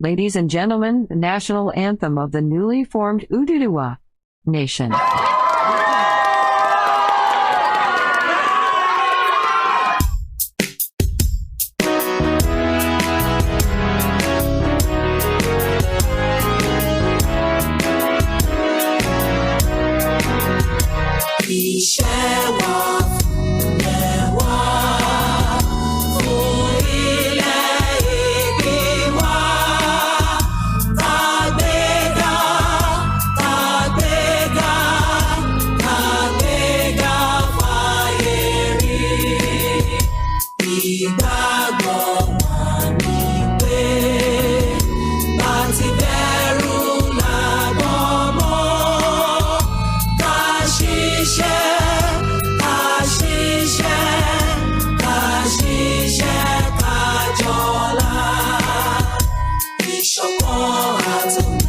Ladies and gentlemen, the national anthem of the newly formed Oduduwa Nation. Iṣẹ́ wa fúnlẹ̀ wa, fún ilẹ̀ ìbí wa. Kàgbéga, kàgbéga, kàgbéga fáyé rí. Ìgbàgbọ́ wa ni pé bá ti bẹ́rú la bọ́mọ. Ká ṣiṣẹ́, ká ṣiṣẹ́, ká ṣiṣẹ́, ká jọ là. Ìṣọ̀kan àtòmìnira.